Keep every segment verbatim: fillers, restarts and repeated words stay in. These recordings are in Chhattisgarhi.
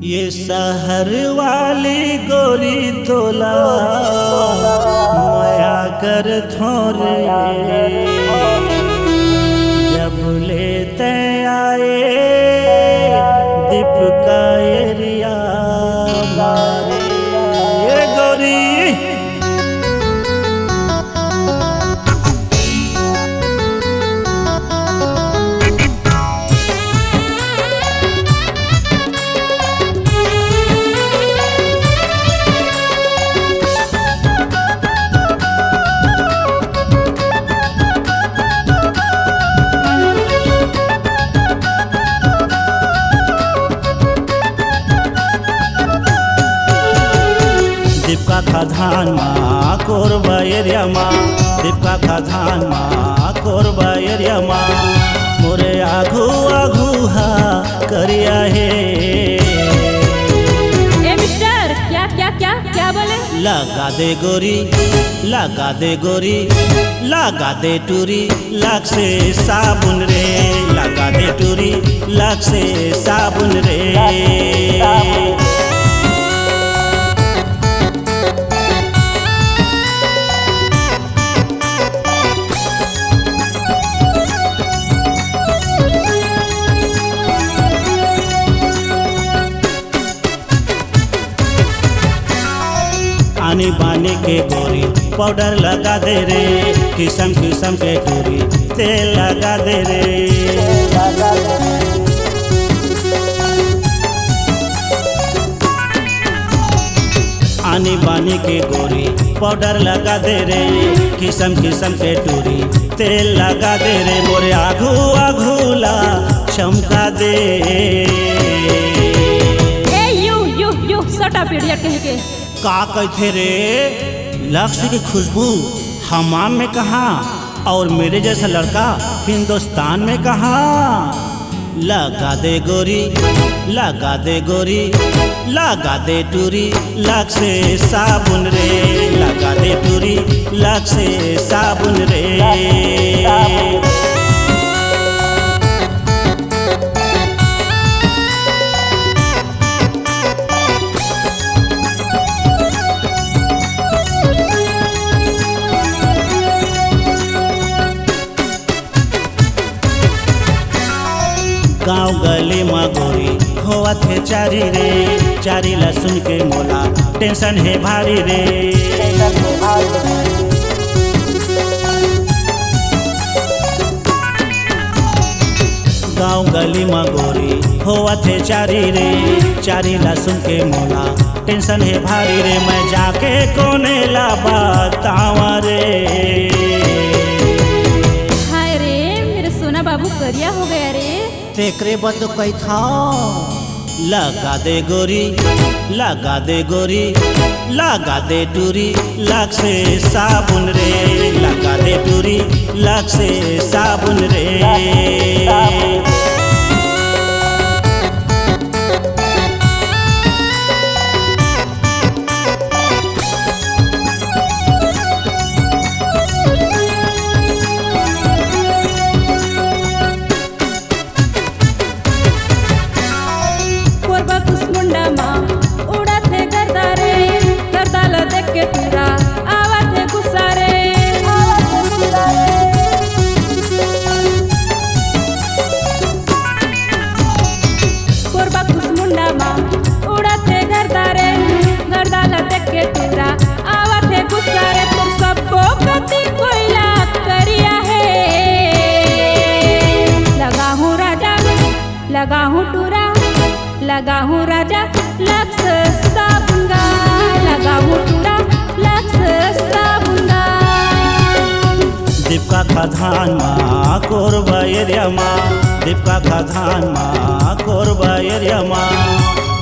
ये शहर वाली गोरी तोला मया करथों रे, जब ले तैं आए दीपका एरिया मारे। ये गोरी दीपका खदान मा, कोरबा एरिया मा, दीपका खदान मा, कोरबा एरिया मा, मोरे आघू आघू हा करिया हे। ए मिस्टर, क्या, क्या, क्या, क्या बोले? लगा दे गोरी, लगा दे गोरी, लगा दे टूरी, लागसे साबुन रे, लगा दे टूरी, लागसे साबुन रे। आनी बानी के गोरी पाउडर लगा दे रे, किसम किसम के टूरी तेल लगा दे रे। आनी बानी के गोरी पाउडर लगा दे रे, किसम किसम के टूरी तेल लगा दे रे, मोरे आघू आघू ला चमका दे। ए, you, you, you, shut up, idiot कहीं के। का कहिथे रे? लक्स की खुशबू हमाम में कहाँ, और मेरे जैसा लड़का हिंदुस्तान में कहाँ? लगा दे गोरी, लगा दे गोरी, लगा दे टूरी, लागसे साबुन रे, लगा दे टूरी, लागसे साबुन रे। गांव गली म गोरी होवत हे चारी रे, चारी ला सुन के मोला टेंशन हे भारी रे। गांव गली म गोरी होवत हे चारी रे, चारी ला सुन के मोला टेंशन हे भारी रे, मैं जाके कोने ला बतावा रे। हाय रे, मेरे सोना बाबू करिया हो गया रे। तेकरे बर तो कहिथंव, लगा दे गोरी, लगा दे गोरी, लगा दे टूरी, लागसे साबुन रे, लगा दे टूरी, लागसे साबुन रे। कोरबा कुसमुंडा मा उड़त हे गर्दा रे, गर्दा ल देख के टूरा आवत हे गुस्सा रे। कोरबा कुसमुंडा मा उड़त हे गर्दा रे, गर्दा ल देख के टूरा आवत हे गुस्सा रे। तोर सबो कति कोइला करिया हे। लगाहूँ राजा, लगाहूँ टूरा, लगाहूँ राजा, लक्स साबुन गा, लगाहूँ टूरा, लक्स साबुन गा। दीपका खदान मा, कोरबा एरिया मा, दीपका खदान मा, कोरबा एरिया मा,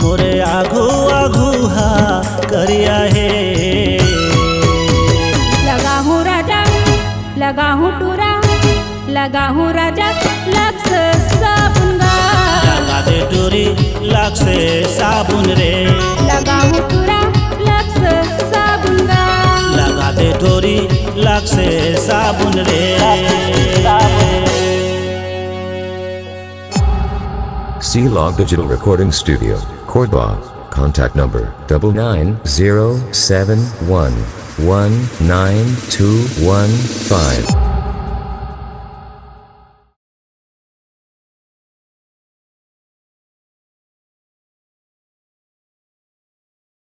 मोरे आघू आघू हा करिया हे। लगाहूँ राजा, लगाहूँ टूरा, लगाहूँ राजा, लक्स साबुन गा। लगा दे टूरी, लागसे साबुन रे। लगाहूँ टूरा, लक्स साबुन गा। लगा दे टूरी, लागसे साबुन रे। C Log Digital Recording Studio, Cordoba. Contact number double nine zero seven one one nine two one five.